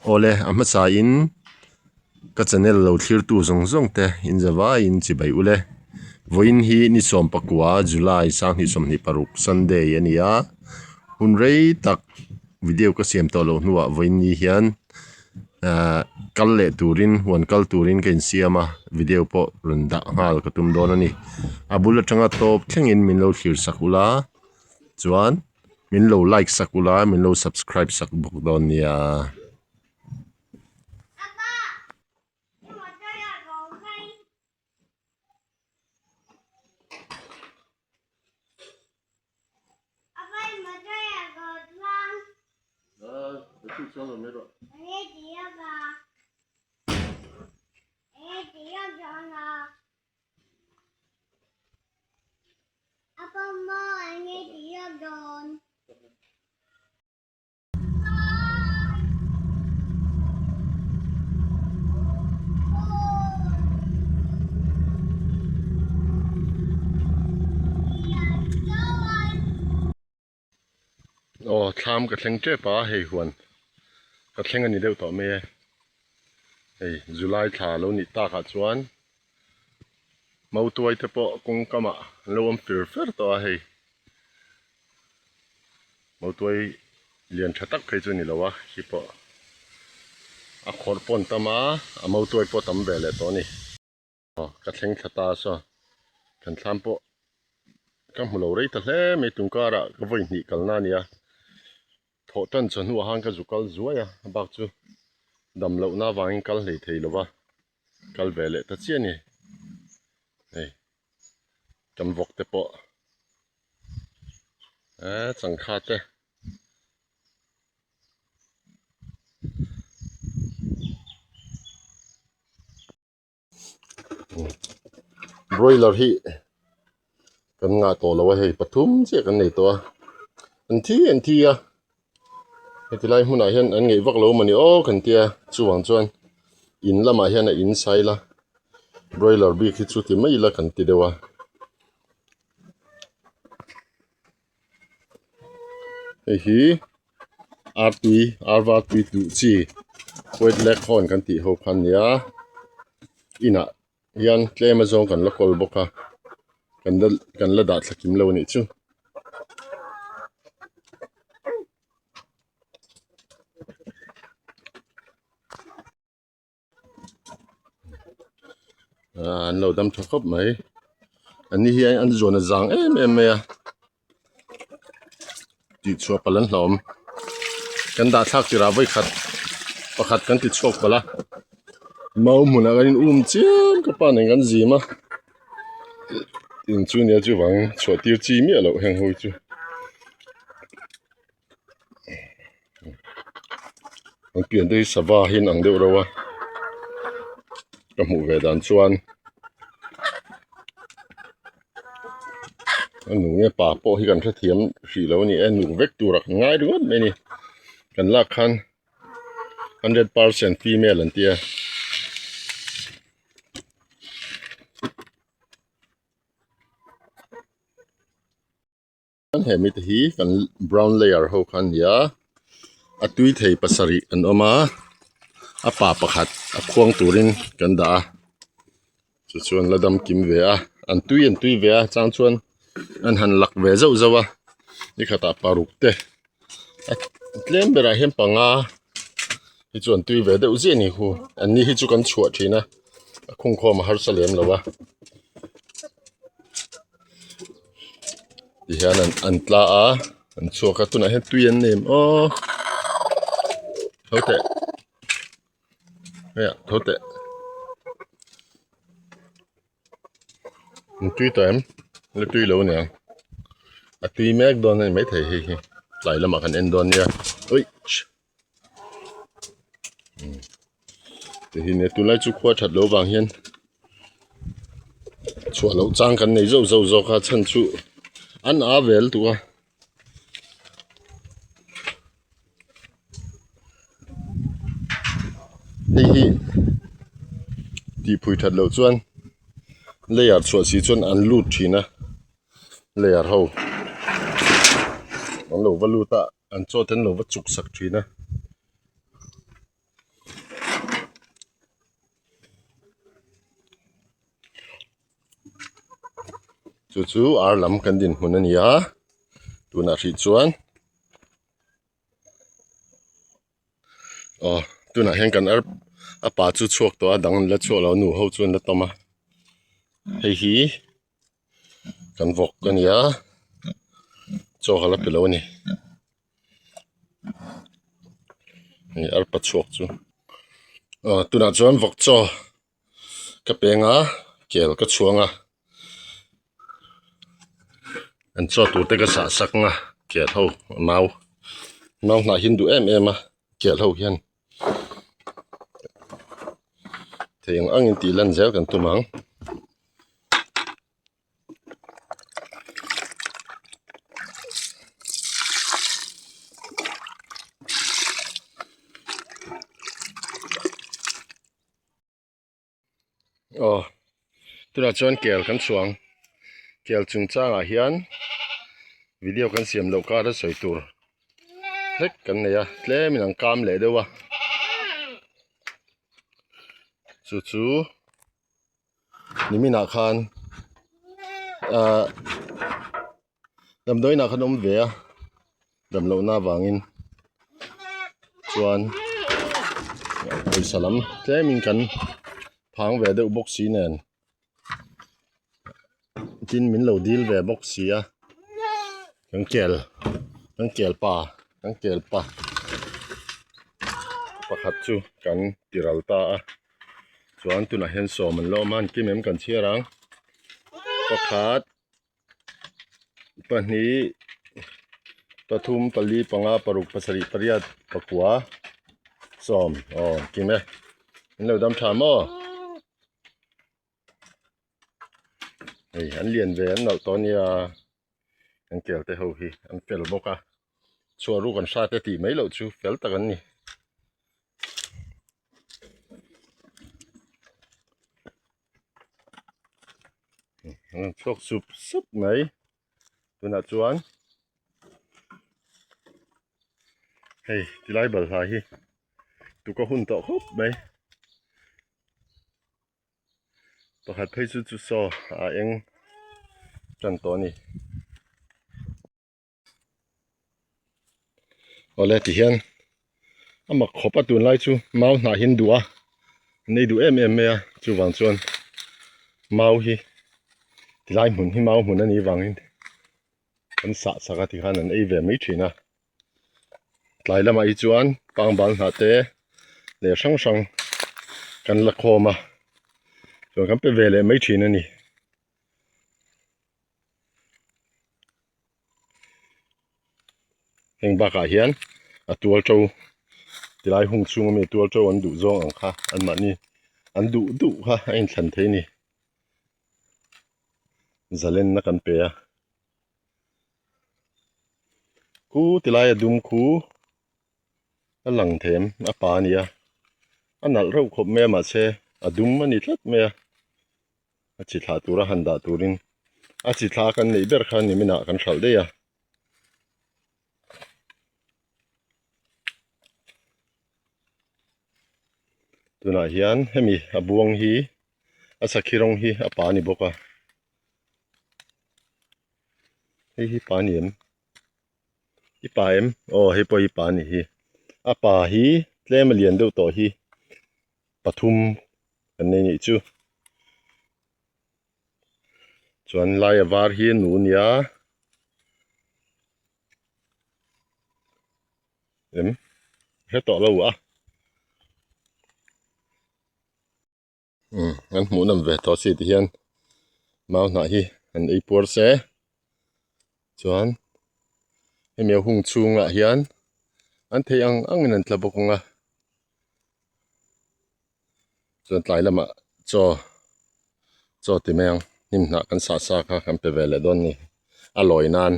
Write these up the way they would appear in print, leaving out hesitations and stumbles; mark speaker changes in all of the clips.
Speaker 1: Awle a hmasa in ka channel lo thlir tu zawng zawng te in zavai in chibai ule vawiin hi ni 19 July 2026 Sunday a ni a hun rei tak video ka siam tawh loh hnuah vawiin ni hian ahh kal leh turin huan kal turin ka insiam a video pawh rawn dah nghal ka tum dawn a ni a bul atanga tawp thlengin min lo thlir sak ula chuan min lo like sak ula min lo subscribe sak bawk dawn nia. Aw thlam ka thleng tep a hei huan ka thleng a ni deuh tawh mai e hei July thla lo nih takah chuan mautuai te pawh kawng kamah an lo awm fir fer tawh a hei. Mautuai lian tha tak phei chu a ni lo a khi pawh a khawrh pawh an tam a a mautuai pawh a tam ve leh tawh a ni. Aw ka thleng thla ta saw kan thlam pawh ka hmu lo rei ta hle mai tun karah ka vawi hnih kalna a ni a thawh tan chawhnu ah khan ka zu kal zuai a a bak chu dam lohna avangin kal hlei thei lo va kal ve leh ta chiah a ni hei kan vawk te pawh. Eee changkha te broiler hi kan ngah tawh lo a hei pathum chiah kan nei tawh a an thi an thi a heti lai hmunah hian an ngeih vak lo mawni aw kan tia chuvang chuan in lamah hian a in sail a broiler bik hi chu ti mai ila kan ti deuh a. Hei hi ar tui ar var tui duh chi white leg horn kan tih ho kha a nia inah hian tlem a zawng kan la kawl bawk a kan la kan la dah thla kim lo a nih chu. Aaa an lo dam tha khawp mai an ni hi an zuan a zang em em mai a tih chhuah palh an hlauhawm kan dah thlak tirah vawikhat pakhat kan ti chhuak palh a mau hmunah kan in um chiam ka pa nen kan zim a in chu nia chuvang chhuah tir chi miah loh heng ho hi chu. An pian te hi sava hi an ang deuh reuh a ka hmuh ve dan chuan a nu nge pa pawh hi kan hrethiam hrih lo a ni e nu vek tur a kan ngai ringawt mai a ni kan lak khan 100% female an tia. He mite hi kan brown layer ho kha an ni a a tui thei pasarih an awm a a pa pakhat a khuang turin kan dah a chu chuan la dam kim ve a an tui an tui ve a chang chuan an han lak ve zauh zauh a nikhatah paruk te a tlem berah hian panga hi chu an tui ve deuh ziah a ni hu an ni hi chu kan chhuah thin a a khungkhawm a harsa lem lo a. Tihian an an tla a an chhuak a tunah hian tui an nem aw tho teh hei ah tho teh an tui tawh em la tui lo aniang a tui mek dawn a ni maithei hei hi tlai lamah kan en dawn nia awih Tihian tunlai chu khua that loh vang hian chhuah loh chang kan nei zauh zauh zawk a chhan chu an a vel duh a. Hei hi tihphui that loh chuan layer chhuah si chuan an lut thin a layer ho an lo va lut a. An chaw te an lo va chuk sak thin a. Chu chu ar lam kan dinhmun a ni a, tunah hrih chuan aw tunah hian kan ar a pa chu chhuak tawh a dang an la chhuak lo a nu ho chu an la tawm a hei hi kan vawk a ni a chaw ka la pe lo a ni hei arpa chhuak chu aw tunah chuan vawk chaw ka peng a kel ka chhuang a an chaw tur te ka sah sak ang a kel ho mau mau hnah hi an duh em em a kel ho hian thei ang angin tih lan zel kan tum ang. Aw tunah chuan kel kan chhuang kel chungchangah hian video kan siam loh kar a sawi tur hlek kan nei a tlemin an kam leh deuh a chu chu niminah khan ahh Damdawiinah khan awm ve a damlohna avangin chuan pawisa lam tlemin kan phang ve deuh bawk si nen tin min lo dil ve bawk si a kan kel kan kel pa kan kel pa pakhat chu kan ti ral ta a chuan tunah hian sawm an la awm a an kim em kan chhiar ang pakhat. Pahnih pathum pali panga paruk pasarih pariat pakua sawm aw kim e in lo dam tha maw hei an lian ve an nalh tawh ania an kel te ho hi an fel bawk a chhuah ruk an hrat e tih mai loh chu fel tak an ni. An chhuak sup sup mai tunah chuan hei tilai balhla hi tuka hun tawh khawp mai pakhat phei chu chu saw a eng tan tawh a ni. Awle tihian a mak khawp a tunlai chu mau hnah hi an duh a an ei duh em em mai a chuvang chuan mau hi tilai hmun hi mau hmun a nih vangin an sah chak a tikhan an ei ve mai thin a tlai lamah hi chuan pangbal hnah te leh hrang hrang kan la khawm a chuan kan pe ve leh mai thin a ni. Heng bakah hian a tual to tilai hung chhung ami tual to an duh zawng ang kha an mahni an duh duh kha a inthlan thei a ni zalenna kan pe a khu tilai a dum khu a lang them a pa a ni a a nalh reuh khawp mai a mahse a dum a ni tlat mai a. A chi thlah tura han dah turin a chi thla kan neih ber kha niminah kan hralh daih a. Tunah hian hemi a buang hi a sakhi rawng hi a pa a ni bawk a. Hei hi pa a ni em? I pa em? Aw hei pawh hi pa a ni hi. A pa hi tlem a lian deuh tawh hi pathum kan nei nih chu chuan lai a var hi nu nia em hre tawh lo a umm an hmuh nawm ve tawh si ti hian mau hnah hi an ei puar se chuan hemi a hung chhungah hian an thei ang angin an tla bawk ang a. Chuan tlai lamah chaw chaw ti mai ang hnim hnah kan sah sa kha kan pe ve leh dawn a ni a lawi nan.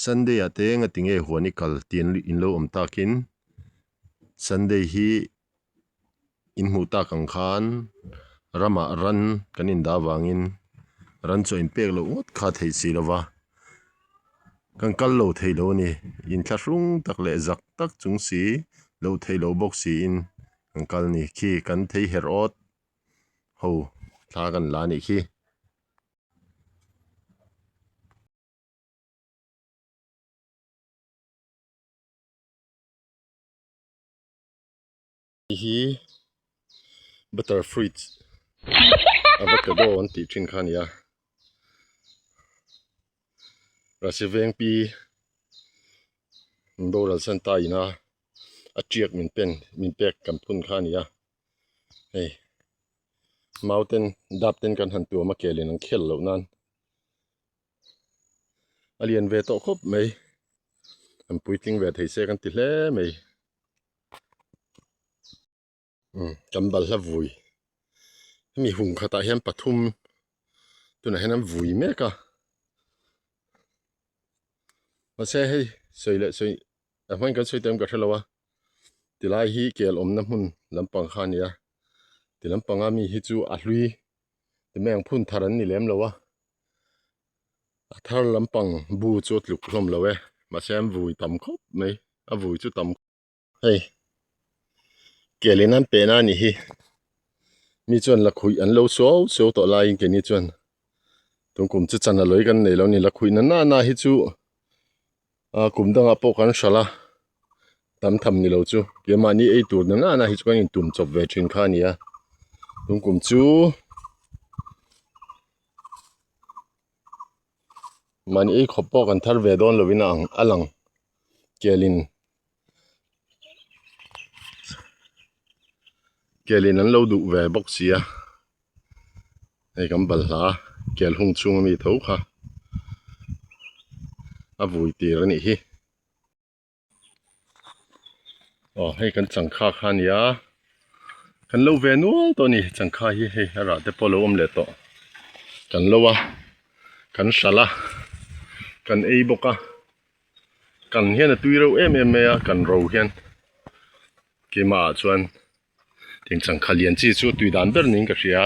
Speaker 1: Sunday ah te enga tinge huan i kal tih in lo awm takin Sunday hi in hmuh tak ang khan ramah ran kan indah avangin ran chaw inpek loh ngawt kha theih si lova kan kal lo thei lo a ni inthlahrung tak leh zak tak chung si lo thei lo bawk siin kan kal a ni khi kan thei herh awt ho thla kan la a nih khi. Hei hi butter fruits avocado an tih thin kha a ni a Rasi vengpi min boral san ta ina a tiak min pen min pek kan phun kha a ni a hei mau ten dap ten kan han tuam a kel in an khel loh nan a lian ve tawh khawp mai an puitling ve thei se kan ti hle mai. Umm kan balhla vui hemi hung khatah hian pathum tunah hian an vui mek a mahse hei sawi leh sawi a hmain kan sawi tawh em ka hrelo a tilai hi kel awmna hmun lampang kha a ni a ti lampanga mi hi chu a hlui ti mai ang phun thar an ni lem lo a a thar lampang bu chu a tluk hlawm lo e mahse an vui tam khawp mai a vui chu tam. Hei kel in an pehna a nih hi mi chuan lakhuih an lo suau suau tawh laiin keini chuan tun kum chu chan a lawi kan nei lo a ni lakhuih na na hi chu ah kum dangah pawh kan hralh a tam tham ni lo chu keimahni ei tur na na hi chu kan intum chawp ve thin kha a ni a tun kum chu mahni ei khawp pawh kan thar ve dawn lovin a ang a lang kel in. Kel in an lo duh ve bawk si a hei kan balhla kel hung chhung ami tho kha a vui tir a nih hi aw hei kan changkha kha a ni a kan lo ve nual tawh a ni changkha hi hei a rah te pawh a lo awm leh tawh kan lo a kan hralh a kan ei bawk a. Kan hian a tui reuh em em mai a kan ro hian keimah ah chuan eng changkha lian chi chu tui dan ber niin ka hria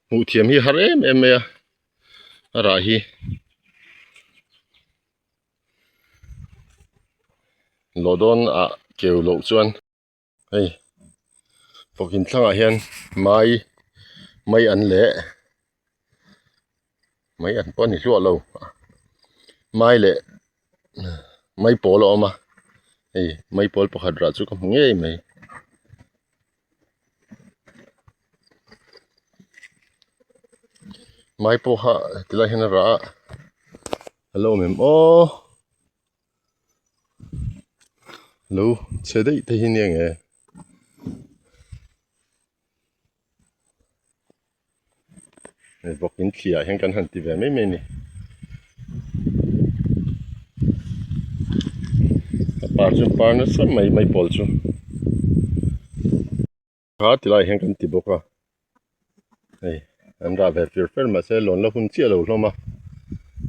Speaker 1: hmuh thiam hi har em em mai a a rah hi lawh dawn ah keu loh chuan. Hei fawkin thlangah hian mai mai an leh mai an pawh a ni hluah lo mai leh mai pawl a awm a hei mai pawl pakhat rah chu ka hmu ngei mai. Mai pawh kha tilai hian a rah a a lo awm em aw. Lo chhe daih te hi nia nge hei bawk in thli ah hian kan han ti ve mai mai a ni a par chu par nasa mai mai pawl chu kha ti lai hian kan ti bawk a hei an rah ve fir fer mahse lawn la hun chiah lo hlawm a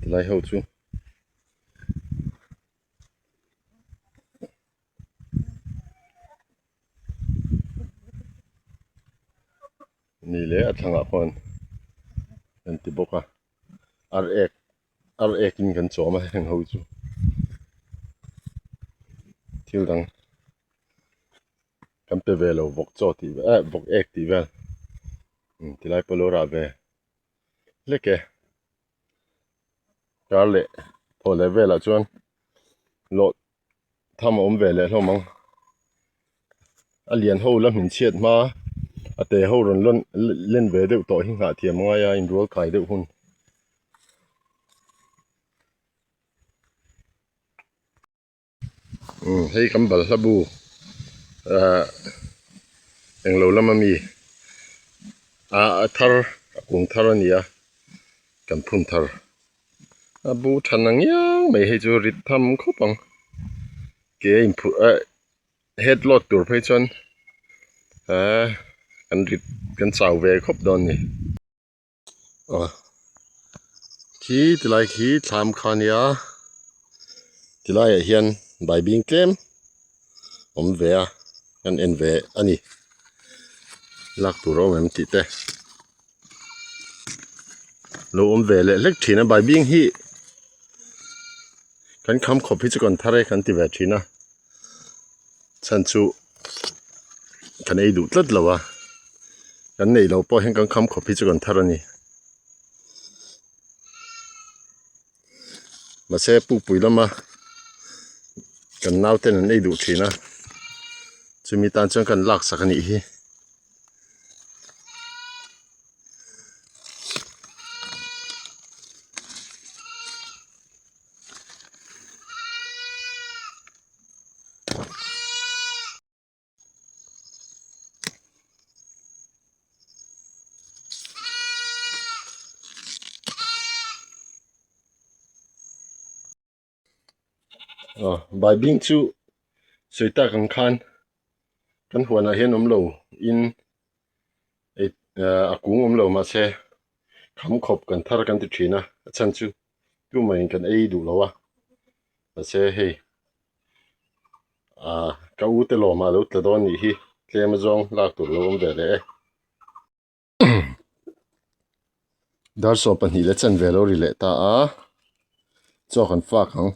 Speaker 1: tilai ho chu. Ni leh a thlangah khuan an ti bawk a ar ek ar ek in kan chawm a heng ho chu thil dang kan pe ve lo vawk chaw tih vel eh vawk ek tih vel tilai pawh lo rah ve hlek e. Kar leh thaw leh velah chuan lawh tham a awm ve leh hlawm ang a lian ho la hmin chhiat hma a te ho rawn lawn len ve deuh tawh hi nghah thiam a ngai a inrual kai deuh hun. Umm hei kan balhla bu ahh englo lama mi ah a thar a kung thar a ni a kan phun thar a bu tha na ngiau mai hei chu rit tham khawp ang ke a inphurh eh head load tur phei chuan ahh kan rit kan chau ve khawp dawn a ni. Aw khi tilai khi thlam kha a nia tilaiah hian baibing tlem awm ve a kan en ve a ni lak tur a awm em tih te lo awm ve leh hlek thin a baibing hi kan kham khawp hi chu kan thar e kan ti ve thin a chhan chu kan ei duh tlat lo a kan neih loh pawh hian kan kham khawp hi chu kan thar a ni. Mahse pukpui lama kan nauten an ei duh thin a chumi tan chuan kan lak sak a nih hi. Aw baibing chu sawi tak ang khan kan huanah hian awm lo in a kung awm lo mahse kham khawp kan thar kan ti thin a a chhan chu tumah in kan ei duh lo a mahse hei. Ahh ka u te lawmah lo tla dawn nih hi tlem a zawng lak tur lo awm ve leh e. Dar 12 leh chanve lo ri leh ta a, chaw kan fak ang.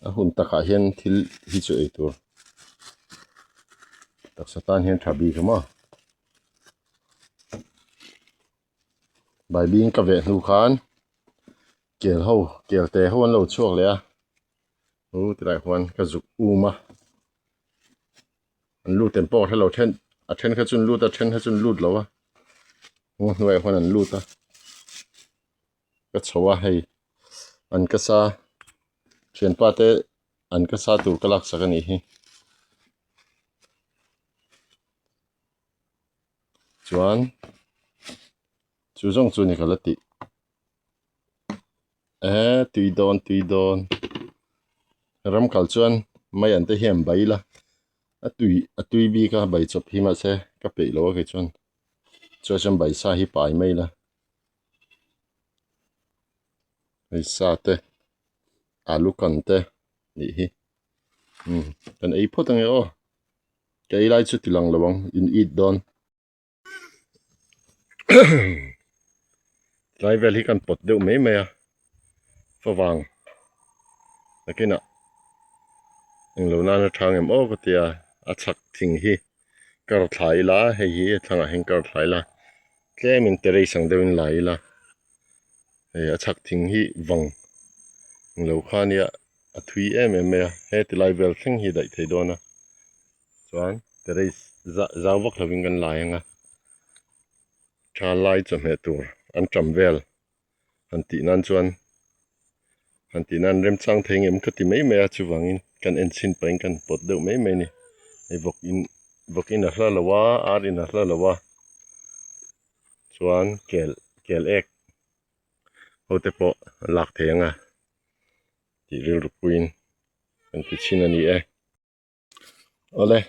Speaker 1: A hun takah hian thil hi chu ei tur taksa tan hian tha bik a maw. Baibing ka veh hnu khan kel ho kel te ho an lo chhuak leh a u tilai huan ka zuk um a an lut em pawh ka hrelo then a then kha chu an lut a then kha chu an lut lo a ngaw hnuaiah huan an lut a ka chho a hei an ka sa thianpa te an ka sa tur ka laksak a nih hi. Chuan chu zawng chu ni ka la tih eh tui dawn tui dawn ram kal chuan mai an te hian bai ila a tui a tui bik a bai chawp hi mahse ka peih lo a kei chuan chuan chuan bai sa hi pai mai ila hei sa te alu kan te nih hi umm kan ei phawt ange aw. Ka ei lai chu ti lang lo ang in it dawn. Tlai vel hi kan pawt deuh mai mai a favang nakinah englo nana tha ngem aw ka tia a chhak thing hi kar thla ila hei hi a thlangah hian kar thla ila tlemin terrace ang deuhin la ila hei a chhak thing hi vang englo kha ania. a thui em em mai a heti lai vel thleng hi daih thei dawn a chuan terrace zah zau vak lovin kan lai ang a tha lai chawhmeh tur an tam vel han tih nan chuan han tih nan remchang thei ngem ka ti mai mai a chuvangin kan en chhin pahin kan pawt deuh mai mai a ni hei vawk in vawk in a hla lo a ar in a hla lo a chuan kel kel ek ho te pawh a lak thei ang a tih rilru puiin kan ti chhin a ni e. Awle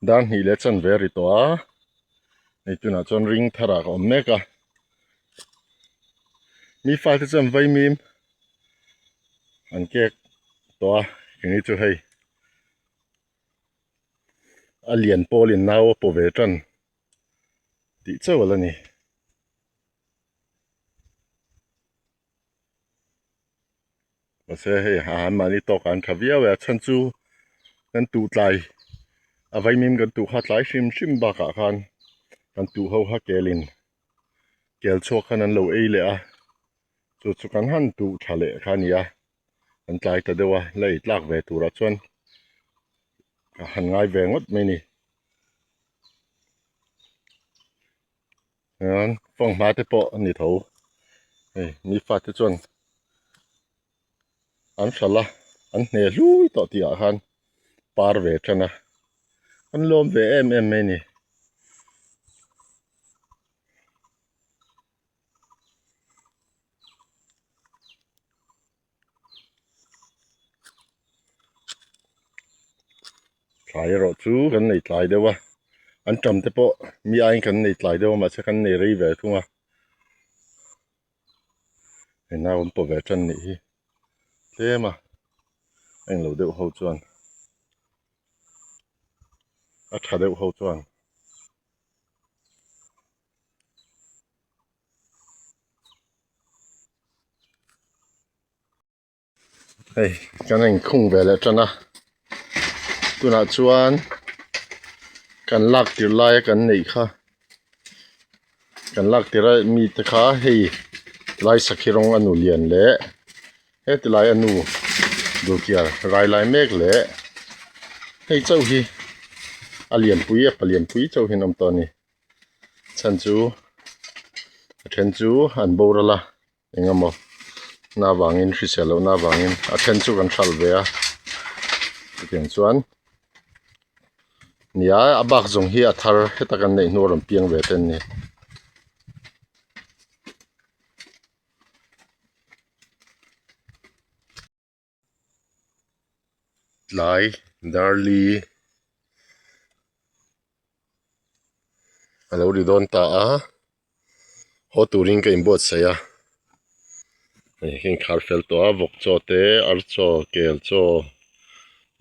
Speaker 1: dar hnih leh chanve a ri tawh a hei tunah chuan ring tharah ka awm mek a mi fate chuan vaimim an kek tawh a keini chu hei a lian pawlin nau a paw ve tan tih chauh a la ni. Mahse hei a an mahni tawk ah an tha viau e a chhan chu kan tuh tlai a vaimim kan tuh kha tlai hrim hrim bakah khan kan tuh ho kha kelin kel chhuak khan an lo ei leh a chu chu kan han tuh tha leh kha a ni a an tlai ta deuh a la ei tlak ve turah chuan ka han ngai ve ngawt mai a ni. Chuan fanghma te pawh a ni tho hei mi fate chuan an hralh a an hne hlui tawh tih ah khan par ve tan a an lawm ve em em mai a ni. Thlai erawh chu kan nei tlai deuh a an tam te pawh mi aiin kan nei tlai deuh a mahse kan nei rei ve thung a hei nau an paw ve tan nih hi tlem a englo deuh ho chuan a tha deuh ho chuan. Hei kan inkhung ve leh tan a tunah chuan kan lak tir laia kan neih kha. Kan lak tirh a mi te kha hei lai sakhi rawng a nu lian leh heti lai a nu dulkiar rai lai mek leh hei chauh hi a lianpui a palianpui chauh hi an awm tawh a ni chhan chu a then chu an boral a. Eng emaw na avangin hrisel lohna avangin a then chu kan hralh ve a chutiang chuan nia a bak zawng hi a thar heta kan neih hnu a rawn piang ve te an ni. Tlai darli a lo ri dawn ta a haw turin ka inbuatsaih a hei ka inkhar fel tawh a vawk chaw te ar chaw kel chaw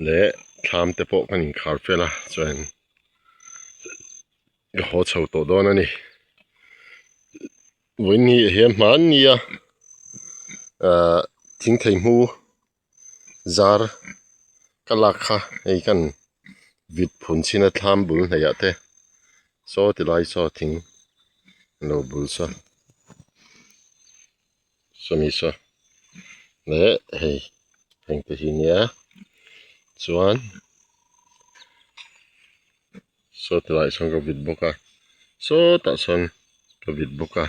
Speaker 1: leh thlam te pawh kan inkhar fel a chuan ka haw chho tawh dawn a ni. Vawiin hi hian hmanni a ahh thing thei hmu zar ka lak kha hei kan vit phun chhin a thlam bul hnaih ah te saw ti lai saw thing an lo bul saw sawmi saw leh hei heng te hi nia chuan saw ti lai sawn ka vit bawk a sawtah sawn ka vit bawk a.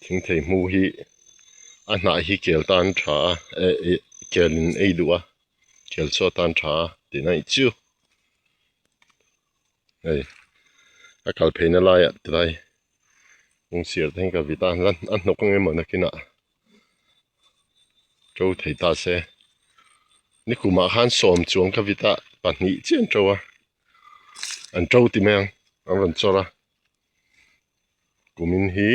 Speaker 1: Thing thei hmu hi a hnah hi kel tan tha a eh ih kel in ei duh a kel chaw tan tha a tih na ih chiu hei a kal phei na laiah tilai kawng sir te hian ka vit a a hnawk ang emaw nakinah to thei ta se nikumah khan sawm chuang ka vit a pahnih chiah an to a. An to ti mai ang an rawn chawr a kumin hi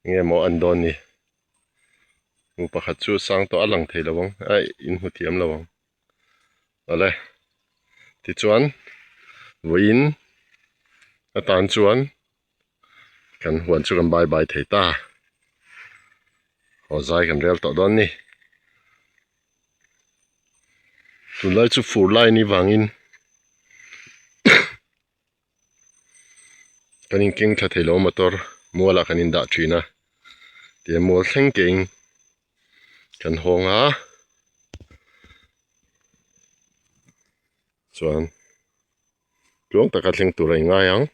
Speaker 1: enge maw an dawn ni nu pakhat chu sang tawh a lang thei lo ang a in hmu thiam lo ang awle tichuan vawiin atan chuan kan huan chu kan bye bye thei ta haw zai kan rel tawh dawn ni. Tunlai chu fur lai ni vangin kan inkeng tha thei lo a motor mualah kan indah thin a tiang mual thleng keng kan hawng a chuan tluang taka thleng tur a ingai ang.